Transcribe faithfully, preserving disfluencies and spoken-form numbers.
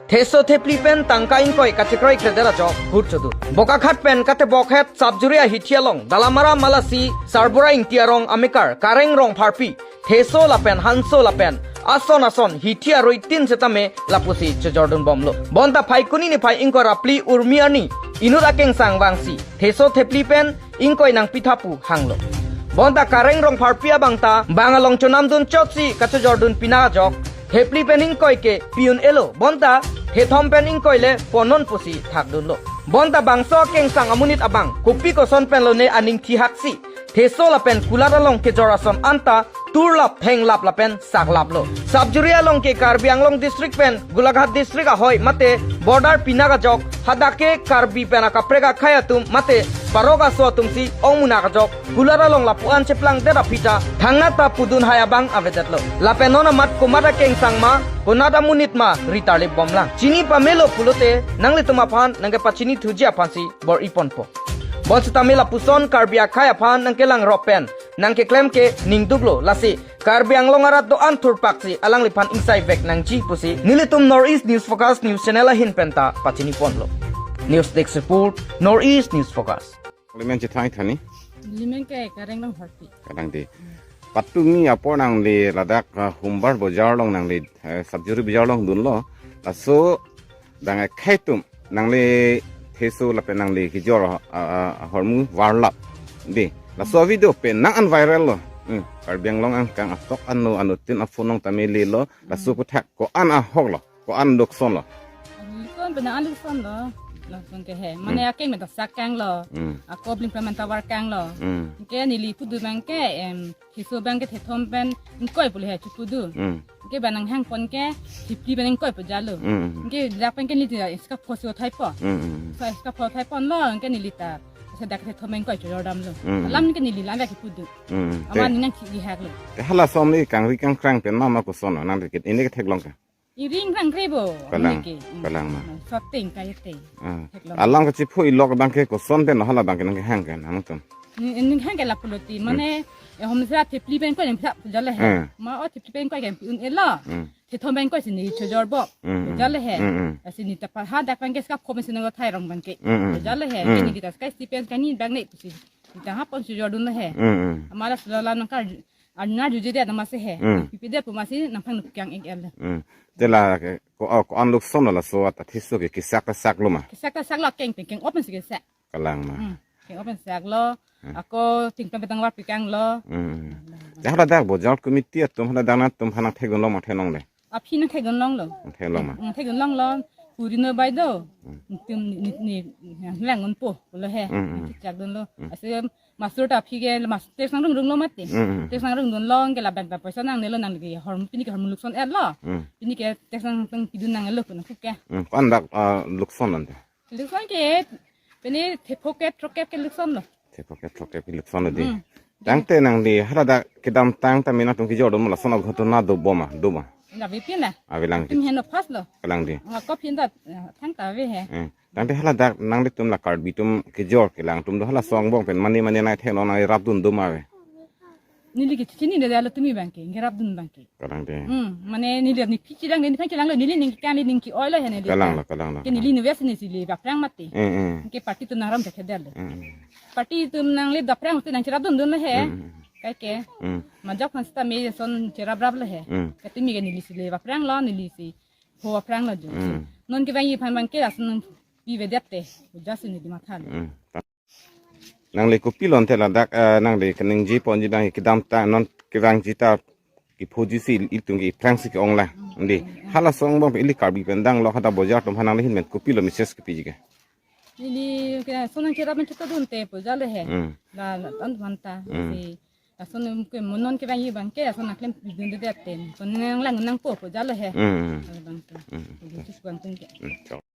Theso thepli pen tangka ingkoi kachekroi kredet ajok hur chodun. Bokakhat pen katebokhet Sapjuri ahithi along Dalamara Malasi Sarbura Ingti arong amekar Kareng Rongpharpi theso lapen hanso lapen ason ason hithi arui tin setame lapusi chojordun bomlo. Bonta Phaikuni niphai ingkoi ra phli Urmi arni inut akengsang vangsi theso thepli pen ingkoi nangpitha pu hanglo. Bonta Kareng Rongpharpi abangta bang along chonamdun chotsi kachojordun pina ajok thepli pen ingkoi ke pi-un-elo. Bonta thethom pen ingkoi le ponnon pusi thakdunlo. Bonta bangso akengsang amonit abang kopi koson pen lone aning thihaksi theso lapen kulat along kejor ason anta turlap, thenglap lapen saklaplo. Sapjuri along ke Karbi Anglong district pen Golaghat district ahoi mate border pina ajok hadak ke Karbi pen akaprek akhei atum mate parok aso atumsi ongmunak ajok kulat along lapu-an cheplangdet aphi ta thangnat ta pudun hai abang avedetlo. Lapen non amat komat akengsang ma, konat amonit ma ritarlip bomlang. Chini pamelo pulote nanglitum aphan nangkepachini thuji aphansi bor-iponpo. Bonsetame lapuson Karbi akhei aphan nangkelang rop pen nangkeklem ke ningduklo. Lasi Karbi Anglong arat do-an thurpaksi alangliphan ingsaivek nangji pusi nelitum North East News Focus News Channel ahin penta pachiniponlo. News Desk Report, North East News Focus. Limen chethang thani? Limen ke Kareng Rongpharpi. Kadang di. Patumi apor nangli ladak, ah, Humbar bojar along nangli, eh, Sapjuri bojar along dunlo. Laso bang akhei atum nangli theso lapen nangli kejor, ah, ah, ahormu varlap. Di. Laso video pen nang an viral lo. Hmm. Karbi Anglong angkang atok anu anu tin aphonong tamili lo. Laso aphuthak ko-an ahok lo. Ko-an lukson lo. Lukson pen an lukson lo. Lukson ke he. Mane, hmm, akeng me ta sak kang lo. Hmm. Ako bling pen ta var kang lo. Hmm. Ke neli pudu bang ke, em, theso bang ke thethom pen ingkoi pule he chipudu. Hmm. Ke bang nanghangpon ke thepli pen ingkoi pu jalo. Hmm. Ke dak pen ke neli ta iska phosi othaipo. Hmm. So iska pho thaiponlo ke neli ta. Sa dak thethom pen ingkoi chojordamlo. Hmm. Alam ke neli lang dak chipudu. Hmm. Ama te, ni nangkihak lo. Te hala som ni kangri kangkrang pen mama koson nang dikit. Ini ke theklong ke. Iring rang rebo. Kalang, ini ke. Hmm. Kalang ma. Soteng kaya te. Ah. Theklong. Alang kachiphu ilok bang ke koson pen hala bang ke nangkehang ke nangtum. Ni, ni hang ke lapulo ti. Hmm. Mane, eh, homsra thepli pen ko yang pha jale he. Hmm. Ma o thepli pen ko yang pi-un-elo. Hmm. Thethom pen ko si neli chojorbo. Hmm, hmm. Jale he. Hmm, hmm. Asi neli ta pa hadak pen ke skap komen si nangthai rong bang ke. Hmm, hmm. Jale he. Hmm. Ke neli ta skai stipen kani bang ne pusi. Neli ta hapon chojordunlo he. Hmm, hmm. Amara sila la nangkar Arnar juji dia nama se he. Hmm. Pipi dia pu masi nangphan nukkyang ik el. Hmm. Te la ke ko, oh, ko-an lukson lo laso ata theso ke kesak ta saklo ma. Kesak ta saklo, keng pen keng open si kesak. Kalang ma. Hmm. Keng open saklo. Hmm. Ako tingpang petang var pikanglo. Hmm. Te hala dak bojar committee atum hala dak nangtum aphan nangthekdunlong ma theklongle? Aphi nangthekdunlonglo. Nangtheklong ma. Hmm, nangthekdunlonglo. Puri no bai do. Hmm. Tum ni ni ni lang unpo lo he. Hmm, hmm. Chakdunlo. Hmm. Ase Masur ta aphi ke mas test nangrung runglo mati. Mm, mm. Test nangrung dun long ke labang ta poisa nangnelo nangli ke hormu pini ke hormu lukson etlo. Mm. Pini ke test nangtung pidun nanglo kono ke. Mm. Ko-an dak, ah, lukson ante? Lukson ke pini thepho ke throk ke lukson lo. Thepho ke throk ke lukson lo di. Mm. Tangte nangli hala dak kedamtang ta mena tung kejordun ma lason aghotona do bom ma, do ma? Labi pina. Ave lang. Tim heno pas lo. Kalang di. Nga ko phin ta, eh, thang ta ave he. Eh. Tangte hala dak nanglitum la Karbi atum kejor kelang atum do hala song bong pen mane mane nai thek lo nai rapdun do ma ave. Neli ke chini de alo tumi bang ke, nge rapdun bang ke. Kalang de. Hmm, mane neli ni pichi lang, neli phan chilang lo, neli ning kan, neli ning ki-oi lo he neli. Kalang lo, kalang lo, ke kalang. Neli ni wes ni si le baphrang mati. Eh, eh. Ke party atum nangrum thekhe del. Eh, eh. Party atum nangli baphrang mati nangcherapdun dun lo he. Eh, eh. Kaike. Eh. Majok han sita me son cheraprap lo he. Eh. Ke tumi ke neli si le baphrang lo, neli si pho aphrang lo jo. Hmm. Non kevangji aphan bang ke ason pivedet te. Jas ni di matha lo. Hmm. Nangli kopilo ante ladak, eh, nangli kaningje ponji bang kedamtang non kevangji ta kephoji si ilitum ke aphrang si ke-ong lang. Andi. Hala song bang ili Karbi pen dang lo hada bojar atum aphan nangli ahin pen kopilo message kepiji ke? Ili ke son nangcherap menchot dun te pu jale he. Hmm. La, la, an manta. Hmm. Si Lason ke monon kevangji bang ke, lason aklem pidunde aten. Son nanglang nangpo pu jale he. Hmm. Jale bang ke. Hmm. Khusus bang ke. Hmm.